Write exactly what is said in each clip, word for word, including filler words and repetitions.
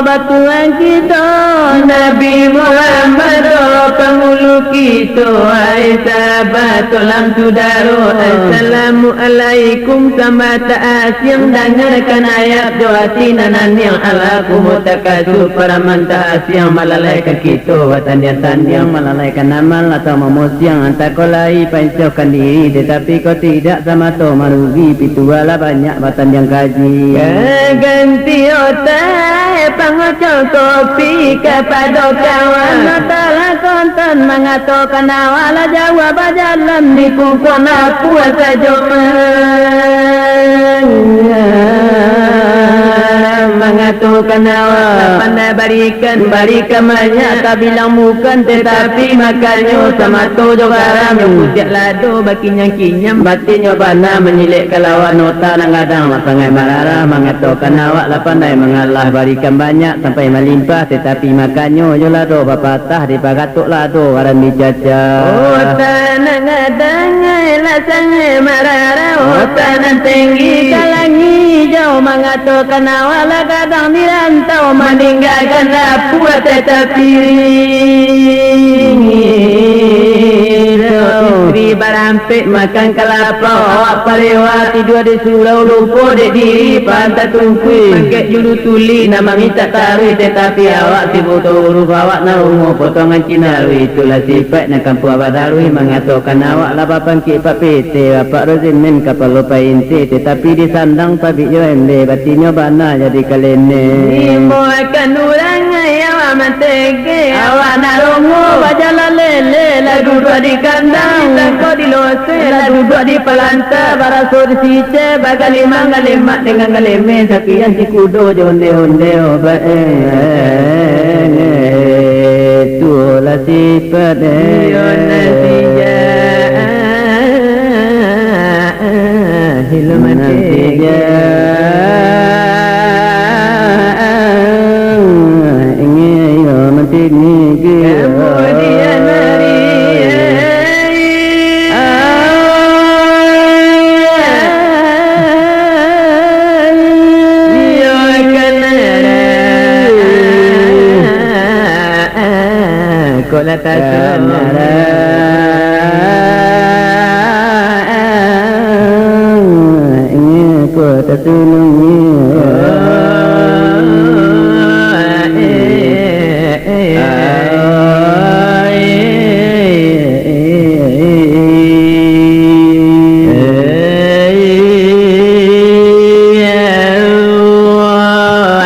Batuan kito, Nabi Muhammad doh pangulu kito. Hai sahabat, salam sudaro, assalamualaikum, sambah tak asiang, dangarkan ayat jo ati nan aniang. Alhaakumut takasur, paraman tak asiang, malalaikan kito batandiang-tandiang, malalaikan amal atau mamosiang, antah ko lai pancokan diri, tetapi ko tidak samato marugi, pituah lah banyak batandiang kaji. Ka ganti otai, pangocor kopi kapado kawan. Matalah konton mangatokan awak lah jauah bajalan di kungkuang lapua sajo, mangatokan awak lah pandai barikan, barikan banyak, tabilang bukan, tetapi makannyo samato jo garam, jo kutiak lado, bakinyam-kinyam, batinnyo bana manyilek ka lawan, ota nan gadang lah sangaik mararah, mangatokan awak lah pandai mangalah, barikan banyak sampai malimpah, tetapi makannyo jo lado bapatah, dipagatok lado garam dicacah. Ota nan gadang ai lah sangaik mararah, ota nan tinggi ka langik jauah, mangatokan awak lah gadang di rantau, maninggakan lapua tatapiring. Istri barampek makan kalapa, awak parewa tidua di surau, lupo dek diri pantah tungkuih. Pangkek julu tuli nan mamintak taruih, tetapi awak si buto uruih, awak nan rungo potongan cinaruih. Itulah sipaik nan kampuang badaruih, mangatokan awak lah bapangkek pak P T, bapak Rozimin kapalo painti, tetapi disandang pabik jo embe, batinnyo bana jadi kalene. Diimbaukan urang ai awak mantege, awak nak rungo bajalan lele, lah duduak di kandang, tangko di losek, lah duduak di palanta, baraso di sicek, bagalimang galemak dengan galemeh, sakian si kudo jo onde-onde, obat eh, eh, eh, eh, tulah sipaik eh. Iyo nan sijak. Hilman tiga. Ingin yo mati ni. Kemudian hari. Iyo kan. Ko lah tasunung. Ko tasunung.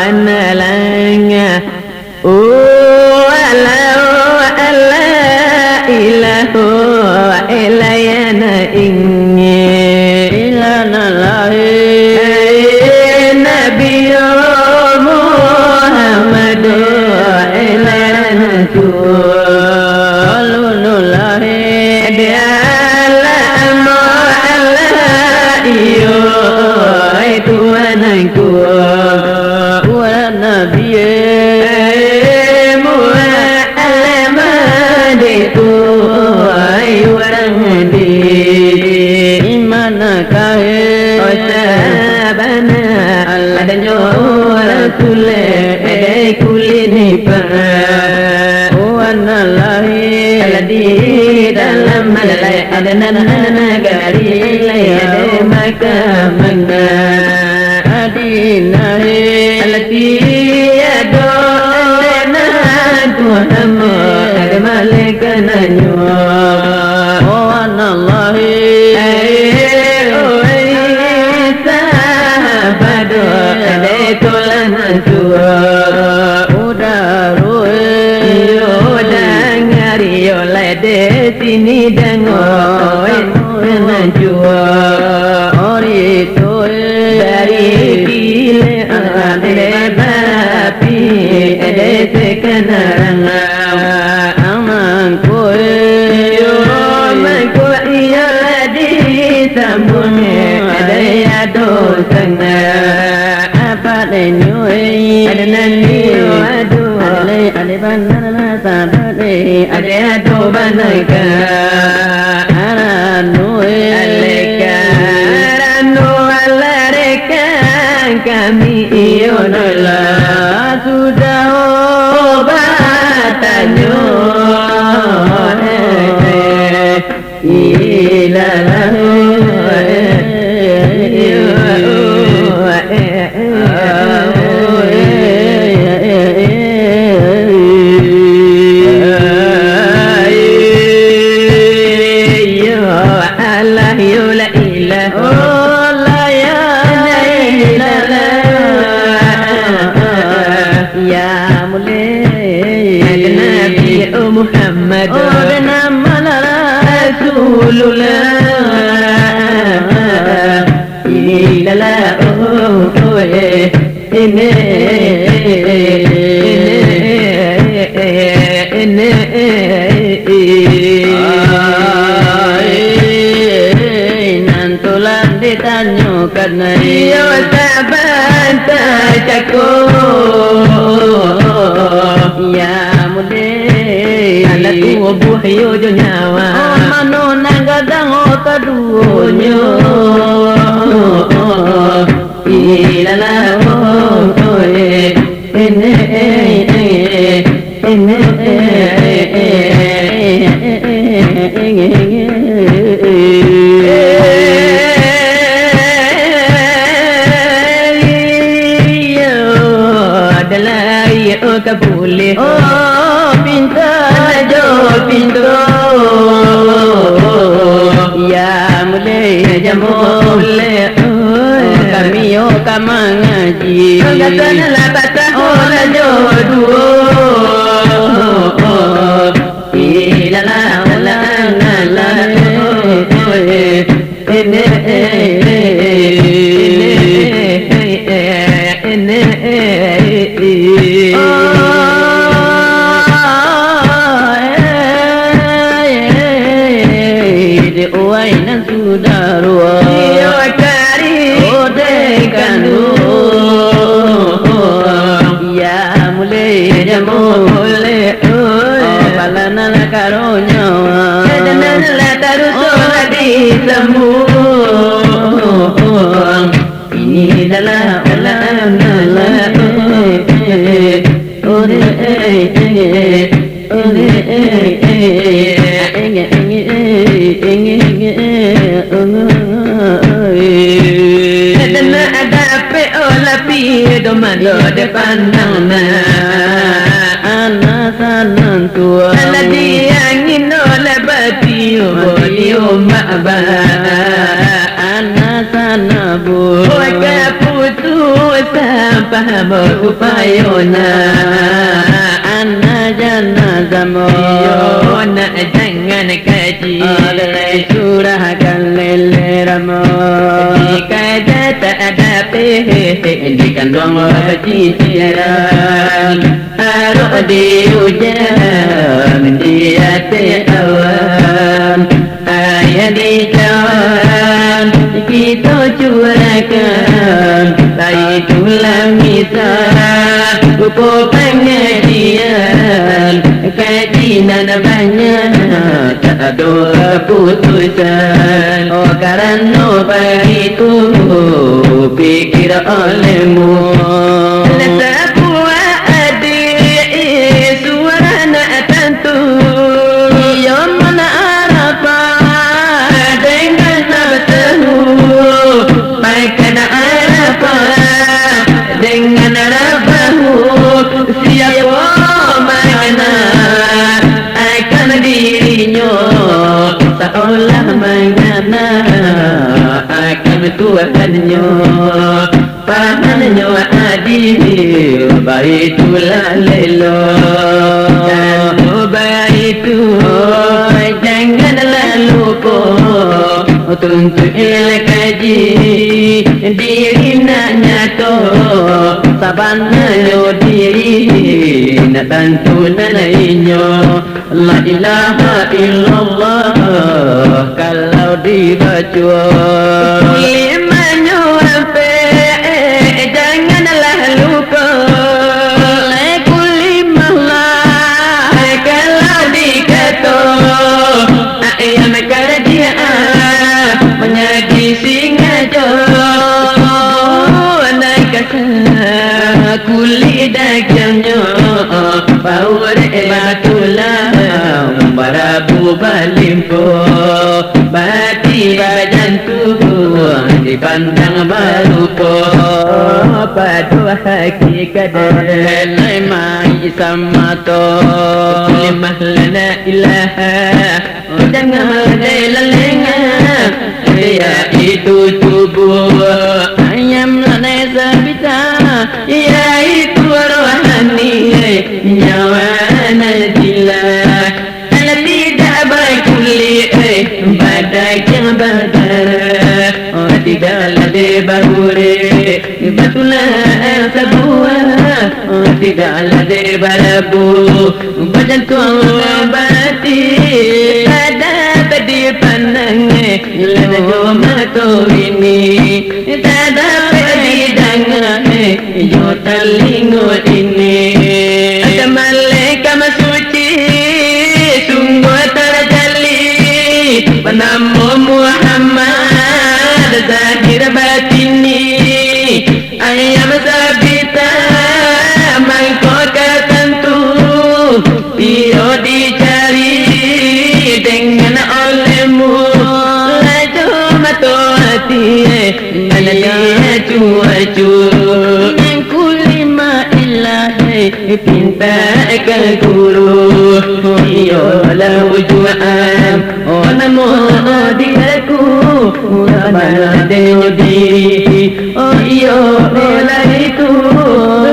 Analanga. Oh, alah, oh, Ulun lahir di alam Allah, iyo, ai Tuhan angku, urang Nabi, eh, Muhammad itu, ai urang di mana kae, oh, sabana, adanyo Rasul, eh, kulini pa. Wana lahir di dalam malai, ada nan nagari, ada Makkah, Madinah. Alati ado nan Tuhan, ada malaikat nanyo. Oh, wana lahir. Ai, oi, sahabat, ada tolan suo. Udah ruwet. Yo, dangari yo lai di sini dango, eh, nan juo. Ori tu, eh, dari kile, ah, di bapi, eh, di sekanarang. Amangku, eh, yo, mangku iyo lah disambung, eh, ada ado sangat. Apa denyo, eh? Ada nan iyo, aduh. Ada lai, ada bana lah sabar, eh. Ada ado bana ka. Aranu, eh. Aleka, aranu, alareka kami iyo lah. Sudah, oh, batanyo, eh, eh. Ilalah, yo Allah, yo la ilaha, oh, la ilaha illallah. Ya Mulai. Ada Nabi, oh, Muhammad. Oh, ada nama lah Rasulullah. Ilalah, oh, oh, eh, ini, ini, ini, nan tulah ditanyokan, iyo sabanta cako. Ya Mulai. Alah tubuah iyo jo nyawa. Oh, mano nan gadang, oh, kaduonyo. Ilalah, oh, oh, eh, ini, eh, eh, ini, eh, eh, eh, eh, eh, eh, eh, eh. Iyo, adalah iyo ka bulih. Oh, pinta jo pinto. Ya Mulai, ya Mulai. Oh, kami yo ka mangaji. Angkatan lah patah, oh, lah jo duo. Ilalah, alah, alah, eh, eh, eh, eh, eh, eh, eh, eh, eh. Oh, eh, eh, eh, eh, wai nan sudah ruwet. Iyo, kari. Oh, dek kanduang. Ya Mulai, ya Mulai. Oh, pala nan lah karonyo. Ado nan lah taruih, oh, lah disambung. Inilah olah nan lah. Ado nan dapek, oh, lapiah do mando dipandang na. Anak sanang tuang. Alah di angin, oh, lah batiup, oh, di ombak ba. Anak sanang bu. Oh, kaputusan paham, oh, supayo na. Anak janazah mo. Iyo, nak jangan kaji. Alai surahkan lele ramo. Jika tak ada pihak, di kanduang baciciran. Arok di ujan, Kaji nan banyak, tak ado kaputusan. Oh, karano baitu, pikir olehmu. Sabuah adiak, suara nak tantu. Iyo mana Arafah, dengan nafsu. Makan Arafah dengan Rabbahu, siapo mangana akan dirinyo, saolah mangana akan Tuhannyo. Pahamnyo adil, baitulah lelo. Kalau baitu, janganlah lupo. Tuntuiklah kaji, diri nak nyato, sabananyo diri nak tantu nan inyo. La ilaha illallah kalau dibaco. Kulimahnyo ampek, janganlah lupo. Kulimahlah kalau dikato, ayam karajiak manjadi singajo. Nan kasa kulik dagiangnyo, paurek batulang, barabu balimpo, bati bajantuang, dipandang barupo. Pado hakikat, lai mai samato. Kulimahlah la ilaha, jangan lai lalengah, yaitu tubuah. Ayam lanai sabita, yaitu rohani, nyawa nan jilah. Alah tidak bakulik, badagiang badarah. Oh, tidaklah dek baurek, batulang sabuah. Oh, tidaklah dek barabu, bajantuang bati. Sadap dipandang jo mato ini, sadap didanga jo talingo ini. Ada malaikat suci, sungguah tarajali, banamo Muhammad, zahir batini. Ayam sabita mangko ka tantu, iyo dicari dengan olehmu. Lajo mato ati, nan diacu-acu. Nan kulimah ilah, pinta ka guru. Iyolah ujuaan, oh, namo diri aku, sabananyo diri. Oh, iyo, lah itu,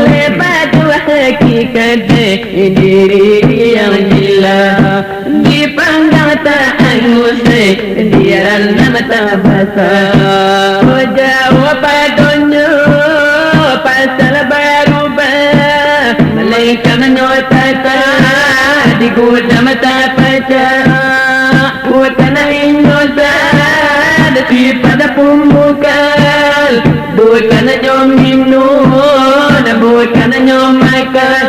lepas tu hakikat diri yang jilah. Dipandang tak angus, dirandam tak basah. Oh, jauah padonyo, pasal barubah. Malaikat nyo tata, di gudang tak pacah. Bukan inyo zat, sifat pun bukal. Bukan jo minum, bukan jo makan.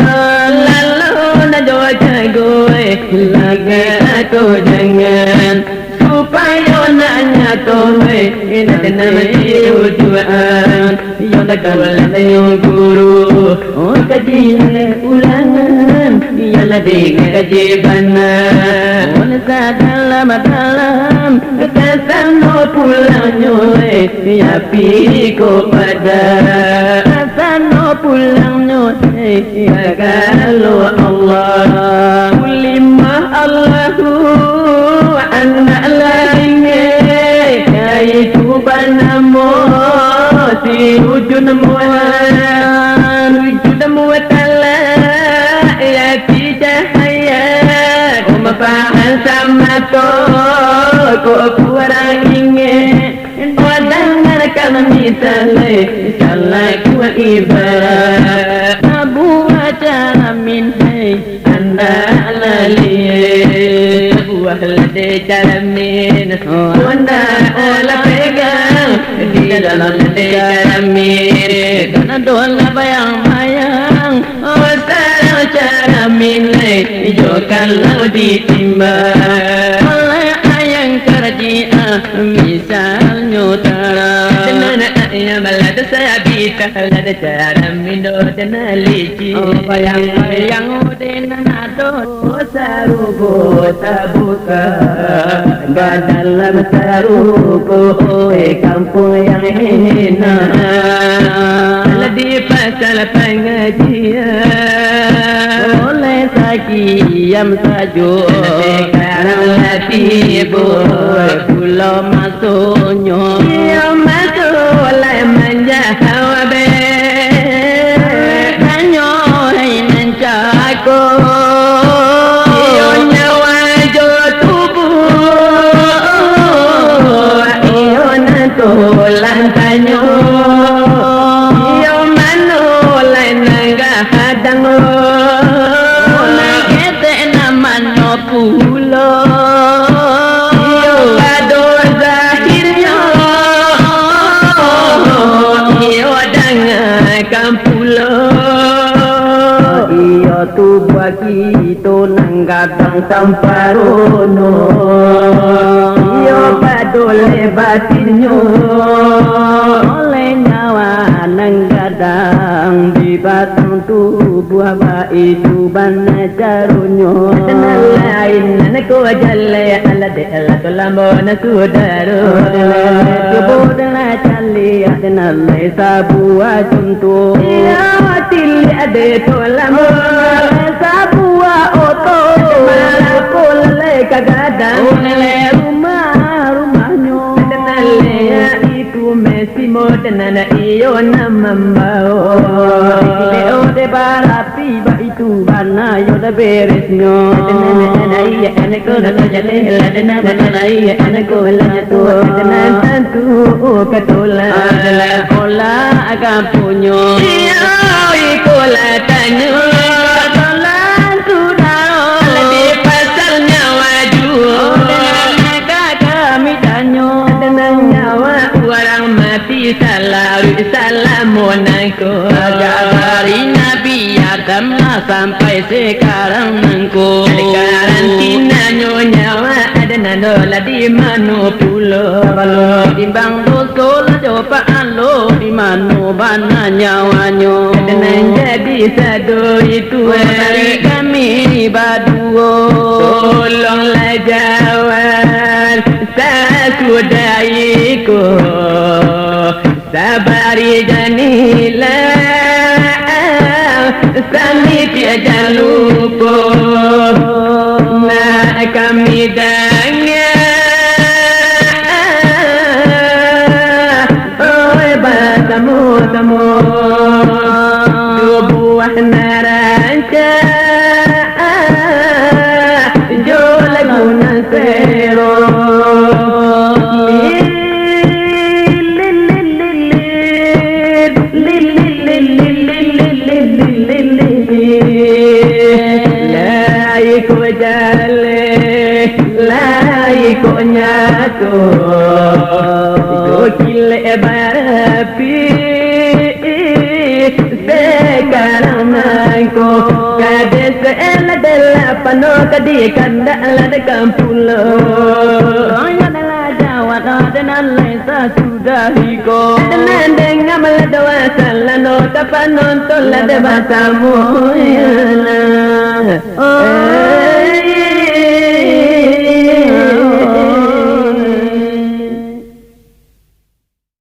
Lalu nak jo jago, eh, lagi atau jangan. Supayo nak nyato, eh, nak kena mati tujuan. Iyo nak kawalan yo guru, oh, kaji ulangan. Iyolah dek kaji bana, oh, sadalam-dalam. Ka sano pulangnyo, eh, api ko padah. Ka sano pulangnyo, eh, sagalo Allah. Kulimah Allahu, anak lain, eh, yaitu banamo si Wujud Mu'an. Wujud Mu'talak, yaitu cahaya. Ko mapaham samato, ko kurang ingek. Ko dangarkan misal, salaku ibarat. Sabuah caramin, hai, andak lalie. Sabuah ladai caramin, andak olah pegang. Di dalam ladai caramin, kan ado lah bayang-bayang. Oh, sarang Cara minai jo kalau ditimbang. Oleh ayang karjiah misalnyo tarang. Dengan ayang malah tasabitah lah cara mindo dan licin. Oh, bayang-bayang udah nan ado sarugo tabuka. Badalam sarugo, eh, kampuang yang enak. Lah di pasal pangajian. Oleh sakian sajo. Sekarang lah tibo pulo masonyo. Iyo masuk lah manjawab. Tanyo hai nan cako. Iyo nyawa jo tubuh. Iyo nan tulang tanyo. Iyo mano lai nan gadang. Nan ketek nan mano pulo. Iyo pado zahirnyo. Iyo dangakan pulo. Iyo tubuah kito nan gadang samparono. Iyo pado lai batinnyo. Oleh nyawa nan gadang di batang tubuah, baitu bana caronyo. Nan lain nan ko jaleh aladeh lah ko lambo nan sudaro. Cubo denlah caliak denlah lai sabuah contoh. Iyo, tiliak ade ko lambo. Sabuah oto. Malah ko lalai ka gadang. Rumah-rumahnyo. Denlah lai itu mesti mo denlah iyo nan mambao. Ode barapi baitu bana yo dah beresnyo. Tenang, tenang, iya, anak ko nak jaleh lah, tenang, tenang, iya, anak ko lah nyatu, tenang, tantu ka tolak. Adalah olah akan punyo. Iyo, iko lah tanyo. Tolak sudah. Lah di pasal nyawa juo. Tenang, ka kami tanyo. Tenang, nyawa urang mati salaruik salamo nangko. Sajak dari Nabi Adam lah sampai sekarang nangko. Karantinanyo nyawa Adnan lah di mano pulo? Kalau timbang doso lah jo paalo, di mano bana nyawanyo? Adnan jadi sado itu dari kami baduo. Tolonglah jawab sasudah iko. Sabari janilah, samitik jan lupo. Nak kami danga, oi, basamo-samo. Duo buah nan rancak, jo lagu nan sero. Lai ko jaleh, lai ko nyato, jo kilek barapi. Sekarang nangko, ka desa lah dalapan no, ka di kandak lah dakam pulo. Yo adalah jawab, ado nan lai sasudah iko. Ado nan danga malah doa salah no, ka panonton lah dek basamo. Oh.